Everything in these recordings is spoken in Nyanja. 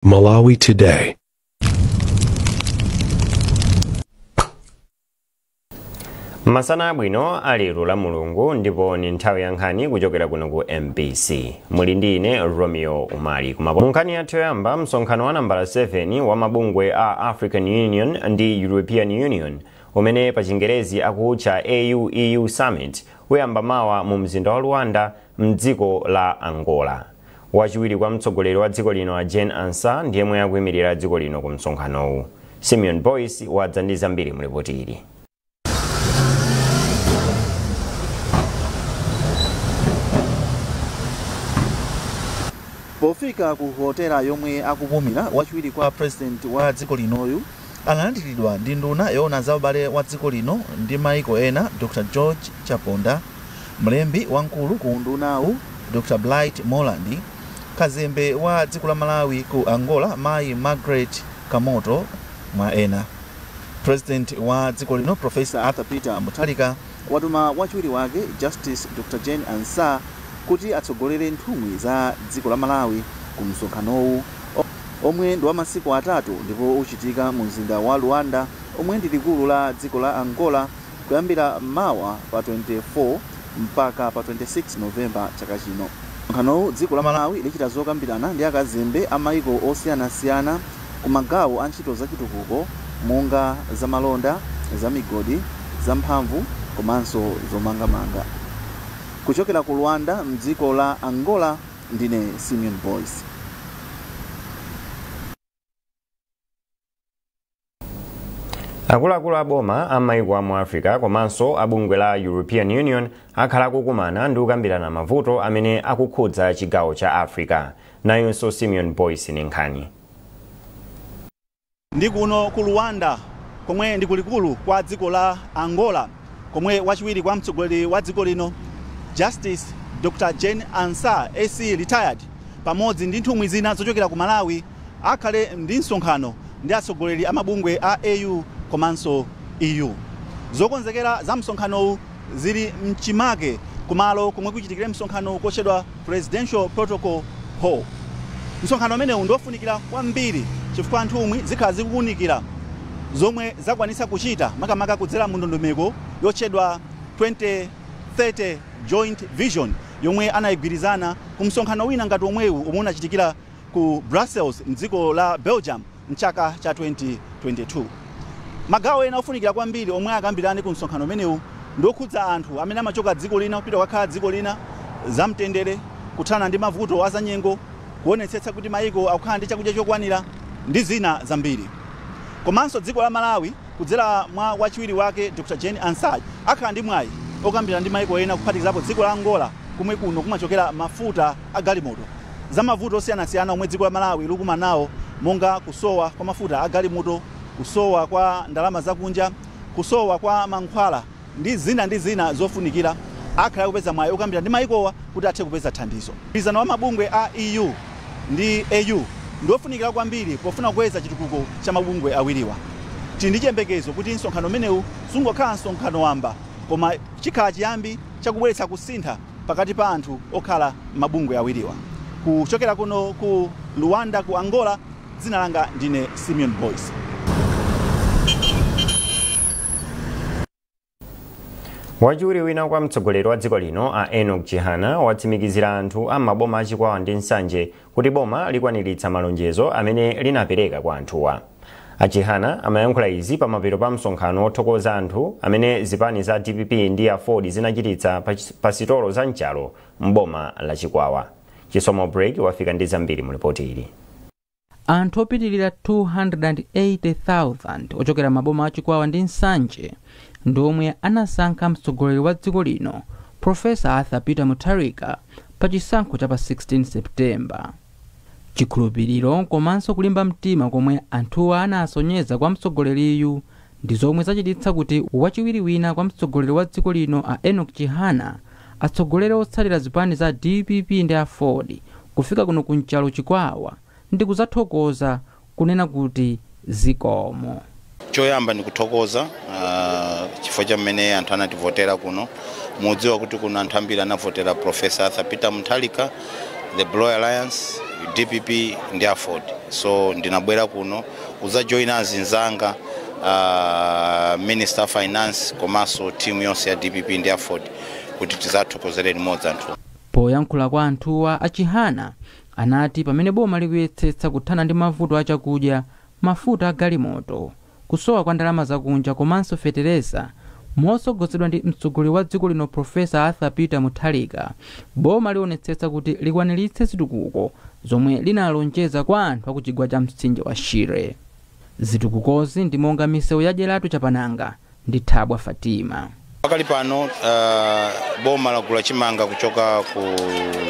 Malawi Today. Masana abwino alero la Mulungu, ndipo ni nthawi ya nkhani kuchokera kuno ku MBC. Muli ndi ine Romeo Umali. Mu nkhani yathu yoyamba, msonkhano wa nambala 7 wa mabungwe a African Union ndi European Union, umene pa Chingerezi akutcha AU-EU Summit, uyamba mawa mu mzinda wa Luanda mdziko la Angola. Wachiwiri kwa mtsogoleri wa dziko lino a Jane Ansah ndiyemwe akuyimirira dziko lino ku msonkhanowu. Simeon Boyce wadza ndi zambiri mu ripoti ili. Pofika ku hotela yomwe akupumira, wachiwiri kwa president wa dziko linoyu analandiridwa ndi nduna yoona za ubale wa dziko lino ndi maiko ena, Dr. George Chaponda, mlembi wamkulu ku ndunawu Dr. Blight Moland, kazembe wa dziko la Malawi ku Angola mayi Margaret Kamoto, mwa ena. President wa dziko lino Professor Arthur Peter Mutharika watuma wachiwiri wake Justice Dr. Jane Ansah kuti atsogolere nthumwi za dziko la Malawi ku msonkhanowu omwe ndi wa masiku atatu ndipo uchitika mu mzinda wa Luanda, omwe ndi likulu la dziko la Angola, kuyambira mawa pa 24 mpaka pa 26 Novemba chaka chino. Msonkhanowu dziko la Malawi lichita zokambirana ndi akazembe a maiko osiyanasiyana ku magawo a ntchito zachitukuko monga zamalonda, zamigodi, zamphamvu komanso zomangamanga. Kuchokera ku Luanda mdziko la Angola, ndine Simeon Boyce. Akuluakulu a boma a maiko a mu Africa komanso a bungwe la European Union akhala akukumana ndi kukambirana mavuto amene akukhudza chigawo cha Africa. Nayonso Simeon Boyce ni nkhani. Ndi kuno ku Luanda, komwe ndi kulikulu kwa dziko la Angola, komwe wachiwiri kwa mtsogoleri wa dziko lino Justice Dr. Jane Ansah AC retired pamodzi ndi nthumwi zina zochokera ku Malawi akhale ndi msonkhano ndi atsogoleri a mabungwe a AU komanso EU. Zokonzekera za msonkhanowu zili mchimake kumalo komwe kuchitikire msonkhano kotchedwa Presidential Protocol Hall. Msonkhano umenewu ndiofunikira kwambiri chifukwa nthumwi zikhala zikuwunikira zomwe zakwanisa kuchita makamaka kudzera mu ndondomeko yotchedwa 2030 Joint Vision yomwe anayigwirizana ku msonkhano wina ngati omwewu omwe unachitikira ku Brussels mdziko la Belgium mchaka cha 2022. Magawo ena ofunikira kwambiri omwe akambirane ku msonkhano umenewu ndiokhudza anthu amene amachoka dziko lina kupita kukakhala dziko lina, zamtendere, kuthana ndi mavuto azanyengo, kuonetsetsa kuti maiko akukhala ndi chakudya chokwanira ndi zina zambiri. Komanso dziko la Malawi kudzera mwa wachiwiri wake Dr. Jane Ansah akhala ndi mwayi okambirana ndi maiko ena kuphatikizapo dziko la Angola kumwe kuno kumachokera mafuta a galimoto, za mavuto osiyanasiyana omwe dziko la Malawi likumana nawo monga kusowa kwa mafuta a galimoto, kusowa kwa ndalama zakunja, kusowa kwa mankhwala ndi zina zofunikira. Akhala kupeza mwayi okambirana ndi maikowa kuti athe kupeza thandizo. Mgwirizano wa mabungwe a EU ndi AU ndiofunikira kwambiri pofuna kukweza chitukuko cha mabungwe awiriwa. Tili ndi chiyembekezo kuti msonkhano umenewu sungokhala msonkhano wamba, koma chikhala chiyambi chakubweretsa kusintha pakati pa anthu okhala mabungwe awiriwa. Kuchokera kuno ku Luanda ku Angola, dzina langa ndine Simeon Boyce. Wachiwiri wina kwa mtsogoleri wa dziko lino a Enoch Chihana watsimikizira anthu a maboma a Chikwawa ndi Nsanje kuti boma likwaniritsa malonjezo amene linapereka kwa anthuwa. A Chihana amayankhula izi pamapeto pa msonkhano wothokoza anthu amene zipani za DPP ndi AFORD zinachititsa pa sitolo za mchalo m'boma la Chikwawa. Chisomo Break wafika ndi zambiri mu ripoti ili. Anthu opitirira 280,000 ochokera maboma a Chikwawa ndi Nsanje ndi omwe anasankha mtsogoleri wa dziko lino Professor Arthur Peter Mutharika pa chisankho cha pa 16 September. Chikhulupiriro komanso kulimba mtima komwe anthuwa anasonyeza kwa mtsogoleriyu ndi zomwe zachititsa kuti wachiwiri wina kwa mtsogoleri wa dziko lino a Enoch Chihana atsogolere otsatira zipani za DPP ndi AFORD kufika kuno ku Nchalo Chikwawa ndi kuzathokoza kunena kuti zikomo. Choyamba ndi kuthokoza chifukwa cha mmene anthu anativotera kuno. Mudziwa kuti kuno anthu ambiri anavotera Professor Arthur Peter Mutharika, the Blue Alliance. DPP ndi AFORD. So ndinabwera kuno kudzajoyina azinzanga, Minister of Finance komanso timu yonse ya DPP ndi AFORD, kuti tidzathokozere limodzi anthu. Poyankhula kwa anthuwa, Achihana anati pamene boma likuyesetsa kuthana ndi mavuto achakudya, mafuta agalimoto, kusowa kwa ndalama zakunja komanso fetereza, motsogozedwa ndi mtsogoleri wa dziko lino Profesa Arthur Peter Mutharika, boma lionetsetsa kuti likwaniritse zitukuko zomwe linalonjeza kwa anthu akuchigwa cha mtsinje wa Shire. Zitukukozi ndi monga misewu ya Dyeratu Chapananga ndi Thabwa Fatima. Pakali pano boma lagula chimanga kuchoka ku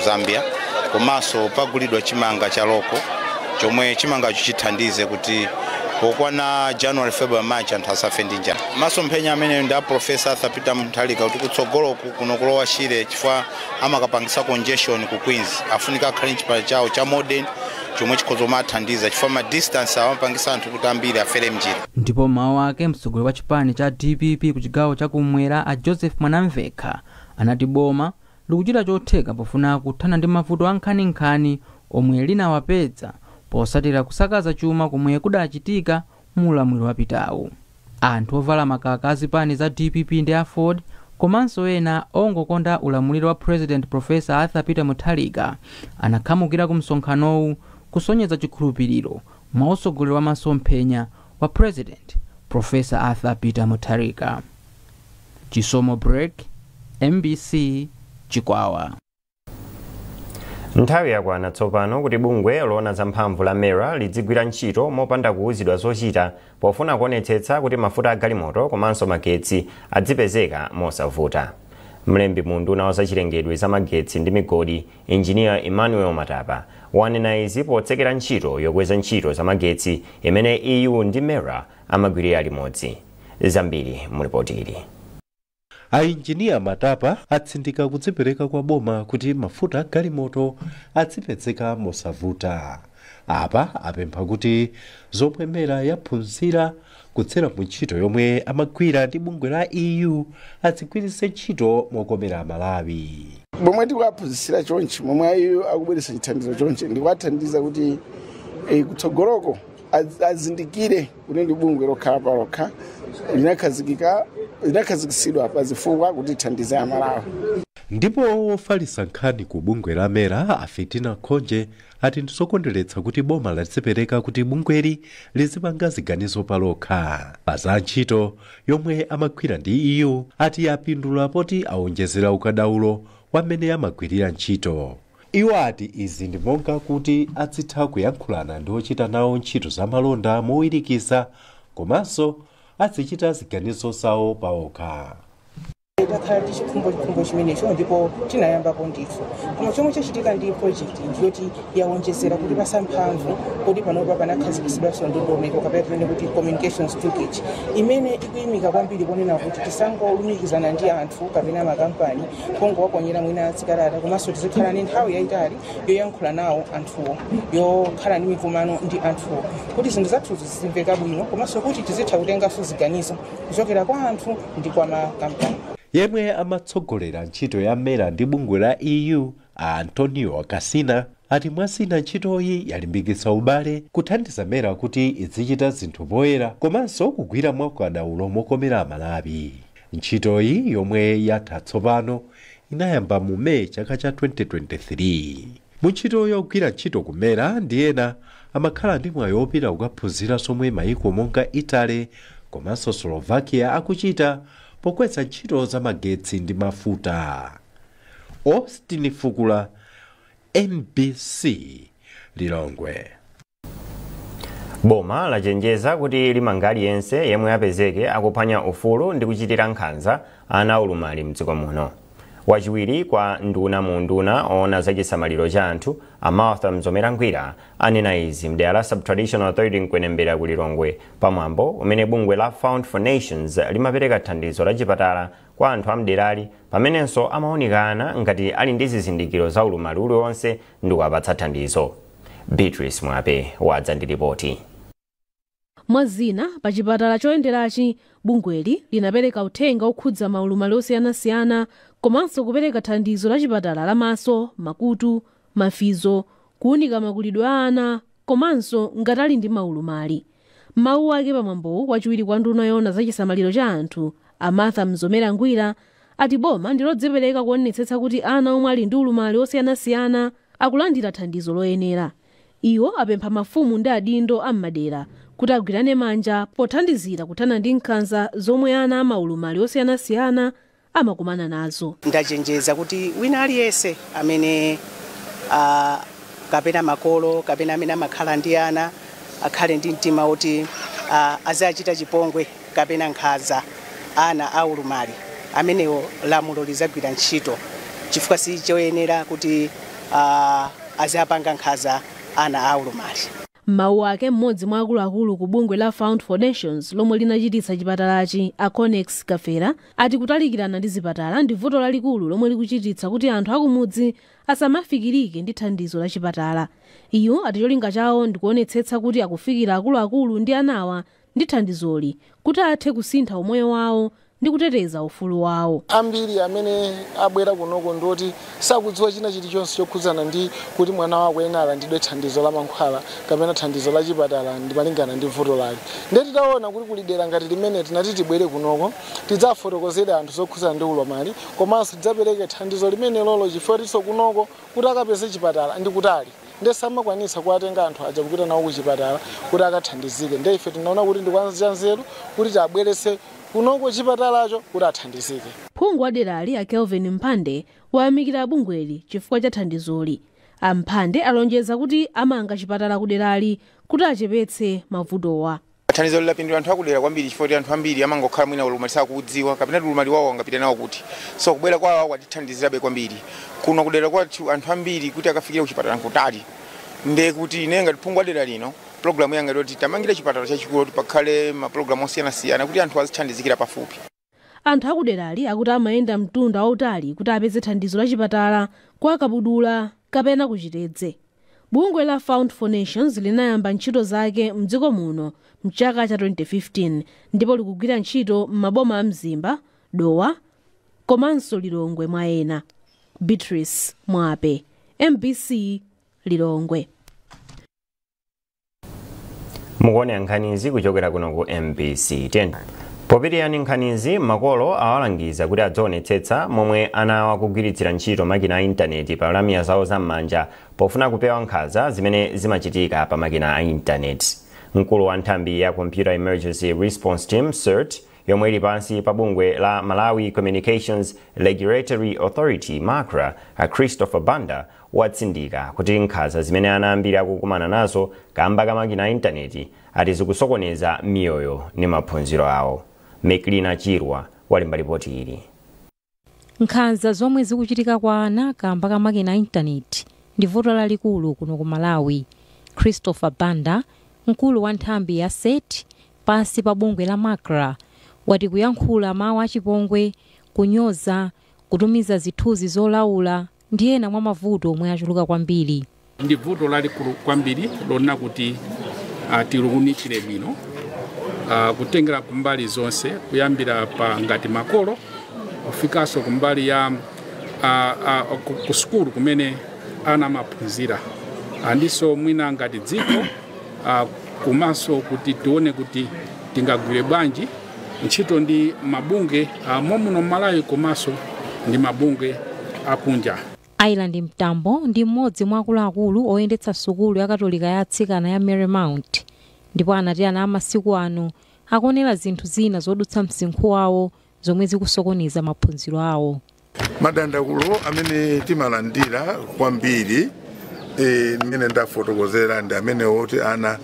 Zambia, komanso pagulidwa chimanga cha local, chomwe chimangacho chithandize kuti pokwana January, February, March anthu asafe ndi njala. Masomphenya ameneyo ndi a Professor Arthur Peter Mutharika, kuti kutsogoloku kuno kulowa Shire, chifukwa amakapangisa congestion ku Queens, afunika akhale chipatala chawo cha modern chomwe chikhoza kumathandiza, chifukwa ma distance awamapangisa anthu kuti ambiri afere mnjira. Ndipo mawu ake, mtsogoleri wa chipani cha DPP ku chigawo chakumwera a Joseph Mwanamvekha anati boma likuchita chotheka pofuna kuthana ndi mavuto ankhaninkhani omwe linawapeza posatira kusakaza chuma komwe kudachitika mu ulamuliro wapitawu. Anthu ovala makaka azipani za DPP ndi AFORD komanso ena ongokonda ulamuliro wa President Professor Arthur Peter Mutharika anakhamukira ku msonkhanowu kusonyeza chikhulupiriro mwa utsogoleri wa masomphenya wa President Professor Arthur Peter Mutharika. Chisomo Break, MBC, Chikwawa. Nthawi yakwana tsopano kuti bungwe loona zamphamvu la MERA lidzigwira ntchito mopanda kuwuzidwa zochita, pofuna kuonetsetsa kuti mafuta agalimoto komanso magetsi adzipezeka mosavuta. Mlembi mu unduna wa zachilengedwe za magetsi ndi migodi, Engineer Emmanuel Matapa, wanena izi potsekera ntchito yokweza ntchito za magetsi imene EU ndi MERA amagwirira limodzi. Zambiri mulipoti ili. Ainjiniya Matapa atsindika kudzipereka kwa boma kuti mafuta agalimoto adzipezeka mosavuta. Apa apempha kuti zomwe MERA yaphunzira kudzera mu ntchito yomwe amagwira ndi bungwe la EU adzigwiritse ntchito mokomera Malawi. Momwe tikuaphunzitsira chonchi, momwe ayo akubweretsa chithandizo chonchi, ndikuwathandiza kuti kutsogoloko azindikire kuti ndi bungwe lokhala palokha, linakhazikitsidwa pa zifukwa kuti ithandize Amalawi. Ndipo wofalitsa nkhani ku bungwe la MERA, Afitina Khonje, ati ndizokondweretsa kuti boma ladzipereka kuti bungweli lizipanga ziganizo palokha. Pa za ntchito yomwe amagwira ndi EU, ati apindula poti awonjezera ukadaulo wamene amagwirira ntchito. Iwo ati izi ndi monga kuti azitha kuyankhulana ndi ochita nawo ntchito zamalonda mowirikiza, komanso azichita ziganizo zawo paokha. Takhala ndi chikhumbochikhumbo chimenecho ndipo tinayambapo ndithu, koma chomwe chachitika ndi project ndiyoti yawonjezera kuti pasamphamvu poti panopa panakhazikitsidwanso ndondomeko, kapena tinene kuti communications toolkit, imene ikuyimika kwambiri ponena kuti tisangolumikizana ndi anthu kapena makampani pongowaponyera mwina zikalata, komanso tizikhala ndi nthawi yayitali yoyankhula nawo anthuwo, yokhala ndi mikumano ndi anthuwo, kuti zinthu zathuzi zizimveka bwino, komanso kuti tizitha kutenganso ziganizo kuchokera kwa anthu ndi kwa makampani. Yemwe amatsogolera ntchito ya MERA ndi bungwe la EU, a Antonio Casina, ati mwasina ntchitoyi yalimbikitsa ubale, kuthandiza MERA kuti izichita zinthu poyera komanso kugwira mwaukadaulo mokomera Amalawi. Ntchitoyi yomwe yatha tsopano inayamba mu Meyi chaka cha 2023. Mu ntchito yogwira ntchito ku MERA ndi ena, amakhala ndi mwayi wopita kukaphunzira zomwe mayiko monga Italy komanso Slovakia akuchita pokweza ntchito za magetsi ndi mafuta. Austin Fukula, MBC, Lilongwe. Boma lachenjeza kuti limanga aliyense yemwe apezeke akuphwanya ufulu ndi kuchitira nkhanza ana aulumali mdziko muno. Wachiwiri kwa nduna mu unduna oona zachisamaliro cha anthu, a Martha Mzomera Ngwira, anena izi mdera la Subtraditional Authority Mkwenembera ku Lilongwe, pamwambo umene bungwe la Fund for Nations limapereka thandizo la chipatala kwa anthu amderali, pamenenso amaonekana ngati ali ndi zizindikiro za ulumali uliwonse ndi kuwapatsa thandizo. Beatrice Mwape wadza ndi ripoti. Mwa zina, pa chipatala choyenderachi, bungweli linapereka uthenga okhudza maulumali osiyanasiyana komanso kupereka thandizo la chipatala lamaso, makutu, mafizo. Kuwunika makulidwe a ana komanso ngati ali ndi maulumali. Mawu ake pamwambowu, wachiwiri kwa nduna yoona za chisamaliro cha anthu a Martha Mzomera Ngwira ati boma ndilodzipereka kuonetsetsa kuti ana omwe ali ndi ulumali osiyanasiyana akulandira thandizo loyenera. Iwo apempha mafumu ndi adindo am'madera kuti agwirane manja pothandizira kuthana ndi nkhanza zomwe ana amaulumali osiyanasiyana amakumana nazo. Ndachenjeza kuti wina aliyense amene kapena makolo kapena amene amakhala ndi ana akhale ndi mtima woti azachita chipongwe kapena nkhanza ana aulumali amenewo, lamulo lizagwira ntchito, chifukwa si choyenera kuti azapanga nkhanza ana aulumali. Mawu ake, mmodzi mwa akuluakulu ku bungwe la Fund for Nations lomwe linachititsa chipatalachi, a Conex Kafera, ati kutalikirana ndi zipatala ndi vuto lalikulu lomwe likuchititsa kuti anthu akumudzi asamafikirike ndi thandizo la chipatala. Iyo ati cholinga chawo ndikuonetsetsa kuti akufikira akuluakulu ndi anawa ndi thandizoli kuti athe kusintha umoyo wawo ndi kuteteza ufulu wawo. Ambiri amene abwera kunoko ndoti sakudziwa china chilichonse chokhudzana ndi kuti mwana wako ena alandidwe thandizo la mankhwala kapena thandizo la chipatala ndi malingana ndi vuto lake. Ndiye titaona kuti kuli dera ngati limene, tinati tibwere kunoko tidzafotokozera anthu zokhudzana ndi ulumali komanso tidzapereke thandizo limene lolo, chifukwa tinso kunoko kuti akapeze chipatala ndi kutali, ndiye samakwanitsa kuwatenga anthu aja kupita nawo kuchipatala kuti akathandizike. Ndiye ife tinaona kuti ndi kwanzeru kuti tiabweretse kunoko chipatalacho kuti athandizike. Phungu wa derali a Kelvin Mphande wayamikira bungweli chifukwa cha thandizoli. Amphande alonjeza kuti amanga chipatala ku derali kuti achepetse mavutowa. Thandizo lilapindula anthu akudera kwambiri, chifukwa kuti anthu ambiri amangokhala mwina ulumali sakuudziwa kapena ulumali wawo angapita nawo kuti, so kubwera kwawo kwatithandizirabe kwambiri. Kuno kudera kwathu anthu ambiri kuti akafikire kuchipatala nkutali, nde kuti ine ngati phungu wa dera lino, pulogalamu yanga ndoti tamangire chipatala chachikulu kuti pakhale mapulogalamu osiyanasiyana kuti anthu azithandizikira pafupi. Anthu akuderali akuti amayenda mtunda wautali kuti apeze thandizo la chipatala kwa Kabudula kapena kuchitedze. Bungwe la Fund for Nations linayamba ntchito zake mdziko muno mchaka cha 2015 ndipo likugwira ntchito m'maboma a Mzimba, Dowa komanso Lilongwe mwa ena. Beatrice Mwape, MBC, Lilongwe. Mukuonera nkhanizi kuchokera kuno ku MBC 10. Popitirani nkhanizi, makolo awalangiza kuti adzionetsetsa momwe ana awo akugwiritsira ntchito makina a intaneti pa lamya zawo zam'manja pofuna kupewa nkhanza zimene zimachitika pa makina a intaneti. Mkulu wa nthambi ya Computer Emergency Response Team, CERT, yomwe ili pansi pa bungwe la Malawi Communications Regulatory Authority, MACRA, a Christopher Banda, watsindika kuti nkhanza zimene ana ambiri akukumana nazo kamba ka makina a intaneti ati zikusokoneza miyoyo ndi maphunziro awo. Meklina Chirwa walemba ripoti ili. Nkhanza zomwe zikuchitika kwa ana kamba ka makina a intaneti ndi vuto lalikulu kuno ku Malawi. Christopher Banda, mkulu wa nthambi ya CERT pansi pa bungwe la MACRA, wati kuyankhula mawu achipongwe, kunyoza, kutumiza zithunzi zolaula ndi ena mwa mavuto omwe achuluka kwambiri. Ndi vuto lalikulu kwambiri lona kuti tiliwunikire bwino, kutengera kumbali zonse, kuyambira pa ngati makolo kufikanso kumbali ya ku sukulu kumene ana amaphunzira, andinso mwina ngati dziko, komanso kuti tione kuti tingagwire bwanji ntchito ndi mabungwe momuno Malawi komanso ndi mabungwe akunja. Island Mtambo ndi mmodzi mwa akuluakulu oyendetsa sukulu ya Katolika ya atsikana ya Marymount, ndipo anati ana amasiku ano akuonera zinthu zina zodutsa msinkhu wawo zomwe zikusokoneza maphunziro awo. Madandaulo amene timalandira kwambiri, mmene ndafotokozera, ndi amene oti ana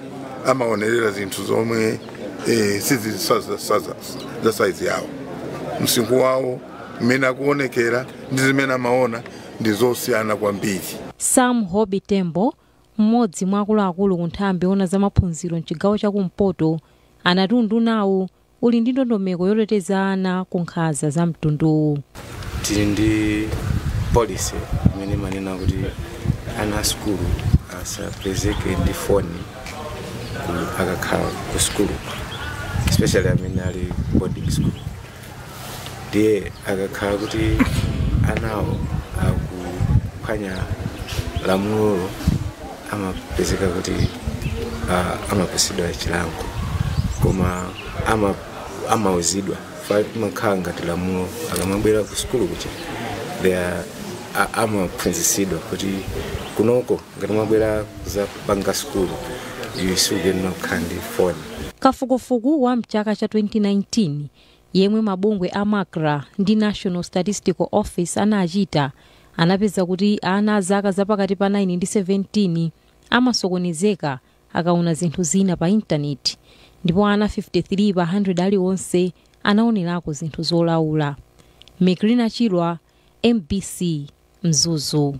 amaonerera zinthu zomwe sizi za saizi yawo, msinkhu wawo, mmene akuonekera ndi zimene amaona ndi zosiyana kwambiri. Sam Hobi Tembo, mmodzi mwa akuluakulu ku nthambi yoona za maphunziro mchigawo chakumpoto, anati undunawu uli ndi ndondomeko yoteteza ana ku nkhanza za mtunduwu. Tili ndi policy imene imanena kuti ana a sukulu asapezeke ndi foni akakhala ku sukulu, especially amene ali boarding school. Ndiye akakhala kuti anawo akuphwanya lamulolo, Amapezeka kuti amapasidwa chilango, koma amauzidwa makhala ngati lamulo. Akamabwera ku sukulu kuja amaphunzitsidwa kuti kunoko ngati mwabwera kuzapanga sukulu, iwe sukuyenera kukhala ndi foni. Kafukufuku wa mchaka cha 2019 yemwe mabungwe a MACRA ndi National Statistical Office anachita anapeza kuti ana a zaka zapakati pa 9 ndi 17 amasokonezeka akaona zinthu zina pa intaneti, ndipo ana 53 pa 100 aliwonse anaonerako zinthu zolaula. Mekrina Chilwa, MBC, Mzuzu.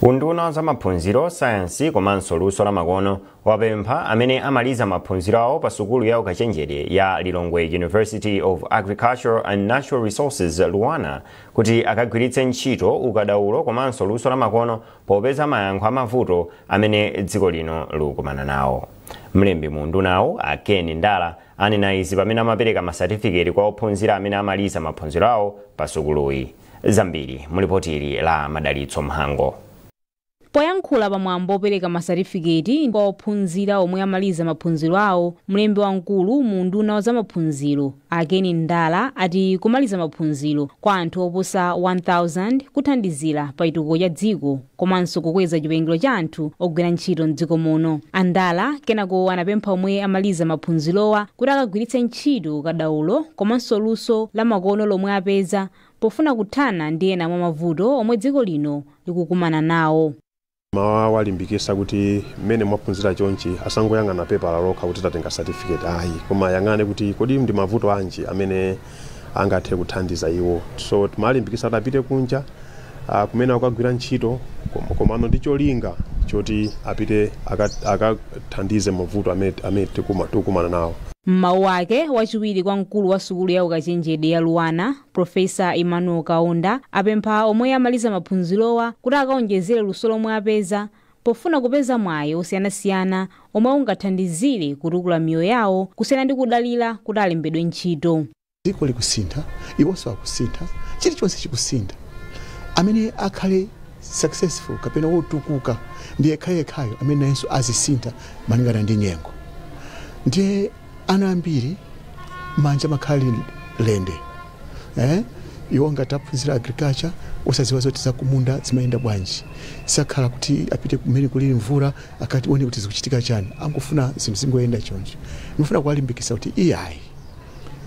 Unduna za maphunziro, sayansi komanso luso la makono wapempha amene amaliza maphunziro awo pa sukulu ya ukachenjede ya Lilongwe University of Agriculture and Natural Resources, LUANAR, kuti akagwiritse ntchito ukadaulo komanso luso la makono popeza mayankho amavuto amene dziko lino likukumana nawo. Mlembi mu undunawo, a Ken Ndala, anena izi pamene amapereka masatifiketi kwa ophunzira amene amaliza maphunziro awo pa sukuluyi. Zambiri mulipoti ili la Madalitso Mhango. Poyankhula pamwambo opereka masatifiketi kwa ophunzira omwe amaliza maphunziro awo, mlembi wamkulu mu unduna wa zamaphunziro, a Ken Ndala, ati kumaliza maphunziro kwa anthu oposa 1000 kuthandizira pa chitukuko cha dziko komanso kukweza chiwerengero cha anthu ogwira ntchito mdziko muno. Andala kenako anapempha omwe amaliza maphunzirowa kuti akagwiritse ntchito kadaulo komanso luso la makono lomwe apeza pofuna kuthana ndi ena mwa mavuto omwe dziko lino likukumana nawo. Mawalimbikisa kuti mmene mwaphunzira chonchi asangoyang'ana pepala lokha kuti tatenga certificate, ayi, koma ayang'ane kuti kodi ndi mavuto anji amene angathe kuthandiza iwo. So timalimbikisa kuti apite kunja kumene akagwira ntchito, komano ndi cholinga choti apite akathandize mavuto amene tikukumana nawo. M'mawu ake, wachiwiri kwa mkulu wa sukulu ya ukachenjede ya LUANAR, Profesa Emmanuel Kaunda, apempha omwe amaliza maphunzirowa kuti akaonjezere luso lomwe apeza pofuna kupeza mwayi osiyanasiyana omwe ungathandizire kutukula miyoyo yawo kusiyana ndi kudalira kuti alembedwe ntchito. Dziko likusintha, iwonso akusintha, chilichonse chikusintha. Amene akhale successful kapena wotukuka ndi yekhayekhayo amene nayenso azisintha malingana ndi nyengo. Ndiye ana ambiri manja makhali lende, iwo ngati aphunzira agriculture, osaziwa zoti zakumunda zimayenda bwanji, sakhala kuti apite kumene kuli mvula akatione kuti zikuchitika chani, angofuna zinthu zingoyenda choncho. Ndifuna kuwalimbikitsa kuti iyayi,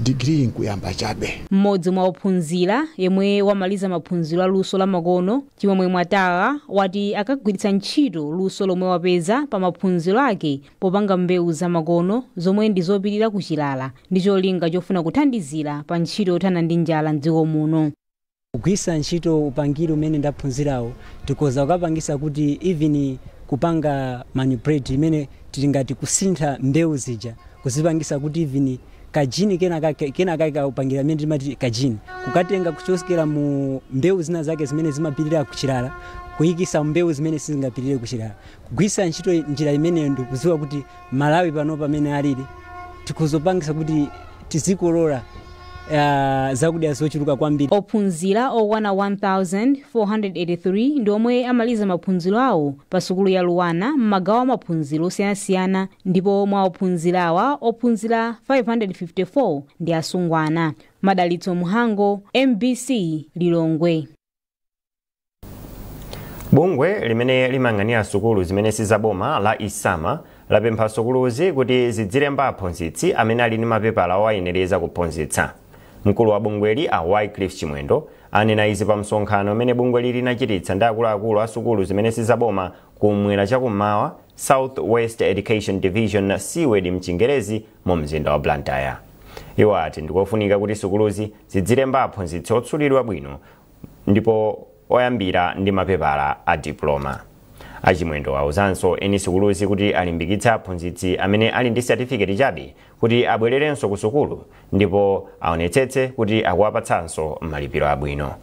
digiri nkuyamba chabe. Mmodzi mwa ophunzira yemwe wamaliza maphunziro a luso la makono, Chimwemwe Mwatala, wati akagwiritsa ntchito luso lomwe wapeza pa maphunziro ake popanga mbewu zamakono zomwe ndi zopirira kuchilala ndi cholinga chofuna kuthandizira pa ntchito yothana ndi njala mdziko muno. Kugwiritsa ntchito upangiri umene ndaphunzirawo, tikoza kukapangisa kuti even kupanga manipulate imene tili ngati kusintha mbewu zija, kuzipangisa kuti even kajini kena kake kaupangira imene timati kajini, kukatenga kuchokera mu mbewu zina zake zimene zimapirira kuchilala, kuyikisa mbewu zimene sizingapirire kuchilala. Kugwiritsa ntchito njira imeneyo, ndikudziwa kuti Malawi pano pamene alili tikuzopangisa kuti tizikolola zakudya zochuluka kwambiri. Ophunzira okwana 1483 ndi omwe amaliza maphunziro awo pa sukulu ya LUANAR m'magawo a maphunziro osiyanasiyana, ndipo mwa ophunzirawa, ophunzira 554 ndi asungwana. Madalitso Mhango, MBC, Lilongwe. Bungwe limene limayang'anira sukulu zimene sizaboma la ESAMA lapempha sukuluzi kuti zidzilemba aphunzitsi amene ali ndi mapepala owayenereza kuphunzitsa. Mkulu wa bungweli, a Wycliffe Chimwendo, anena izi pa msonkhano umene bungweli linachititsa ndi akuluakulu a sukulu zimene sizaboma kumwera chakummawa, South West Education Division, SEWED mchingerezi, mu mzinda wa Blantyre. Iwo ati ndikofunika kuti sukuluzi zidzilemba aphunzitsi otsulidwa bwino ndipo oyambira ndi mapepala a diploma. Achimwendo awuzanso eni sukuluzi kuti alimbikitse aphunzitsi amene ali ndi satifiketi chabe kuti abwererenso ku sukulu ndipo aonetsetse kuti akuwapatsanso malipiro abwino.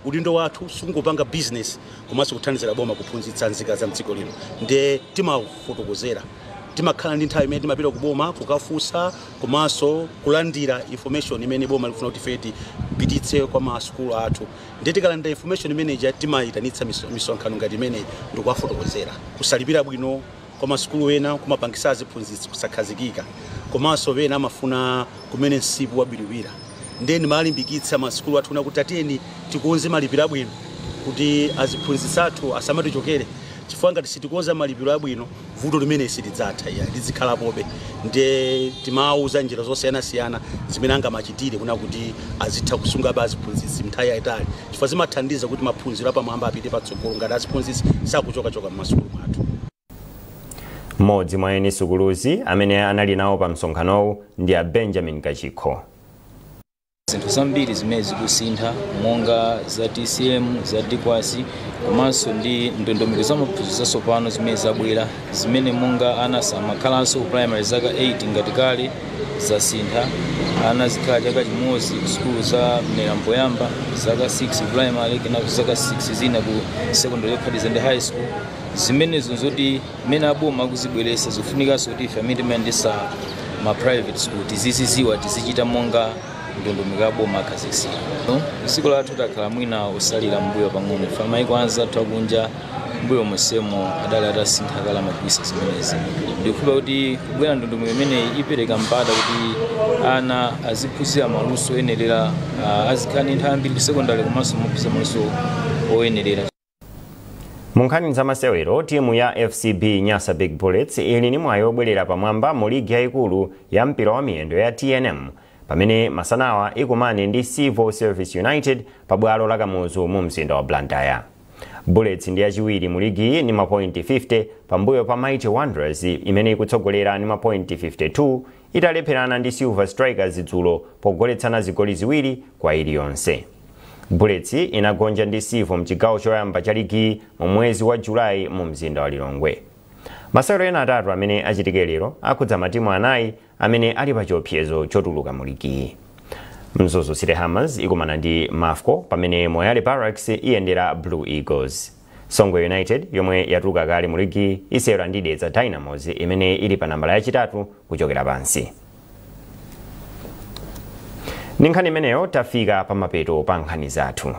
Udindo wathu sungopanga business komanso kuthandizira boma kuphunzitsa nzika za mdziko lino. Ndiye timafotokozera Timakhala ndi nthawi imene timapita kuboma kukafunsa komanso kulandira information imene boma likufuna kuti ife tipititse kwa masukulu athu. Ndiye tikalandira information imeneja, timayitanitsa misonkhano ngati imeneyi ndikuwafotokozera. Kusalipira bwino kwa masukulu ena kumapangisa aziphunzitsi kusakhazikika, komanso ena amafuna kumene msipu wabiriwira. Ndiye ndimalimbikitsa masukulu athu kuti atiyeni tikonze malipiro abwino kuti aziphunzitsi athu asamatichokere, chifukwa ngati sitikonza malipiro abwino, vuto limene silidzatha iya, lizikhalapobe. Ndiye timawuza njira zosiyanasiyana zimene angamachitire kuna kuti azitha kusungabe aziphunzitsi nthawi yayitali, chifukwa zimathandiza kuti maphunziro apamwamba apite patsogolo ngati aziphunzitsi sakuchokachoka m'masukulu mwathu. Mmodzi mwa eni sukuluzi amene anali nawo pa msonkhanowu ndi a Benjamin Kachikho. Zinthu zambiri zimene zikusintha monga za TCM, za DICWAS, komanso ndi ndondomeko za maphunziro zatsopano zimene zabwera, zimene monga ana samakhalanso ku primary zaka 8 ngati kale, zasintha. Ana zikhala chaka chimodzi ku sukulu za mnera mpoyamba, zaka 6 primary, kenako zaka 6 zina ku secondary yophatikiza ndi high school. Zimenezo zoti mmene aboma akuzibweretsa, zikufunikanso kuti ife amene timayendetsa ma private school tiziziziwa, tizichita monga ndondomeko ya boma akhazikitsira. Dziko lathu takhala mwina usalira mbuyo pang'ono. Ife amayiko anzathu akunja mbuyo monsemo adali atasintha kale, amagwiritsa zimenezi. Ndikukhulupirira kuti kubwera ndondomeko imeneyi ipereka mpata kuti ana aziphunzira maluso oyenerera, azikhala ndi nthawi ambiri ku secondary komanso mophunzira maluso oyenerera. Mu nkhani za masewero, timu ya FCB Nyasa Big Bullets ili ndi mwayi wobwerera pamwamba mu ligi yayikulu ya mpira wa miyendo ya TNM pamene masanawa ikumane ndi Civil Service United pa bwalo la Kamuzu mu mzinda wa Blantyre. Bullets ndi yachiwiri mu ligi ndi mapointi 50 pambuyo pa Mighty Wanderers imene ikutsogolera ndi mapointi 52 italepherana ndi Silver Strikers dzulo pogoletsana zigoli 2-1. Bullets inagonja ndi Civo mchigawo choyamba cha ligi mu mwezi wa Julayi mu mzinda wa Lilongwe. Masewero ena atatu amene achitike lero akhudza matimu anayi amene ali pa chiopsezo chotuluka mu ligi. Mzuzu City Hammers ikumana ndi Mafco, pamene Moyale Barracks iyendera Blue Eagles. Songwe United, yomwe yatuluka kale mu ligi, isewera ndi Dedza Dynamos imene ili pa nambala yachitatu kuchokera pansi. Ndi nkhani imeneyo tafika pamapeto pa nkhani zathu.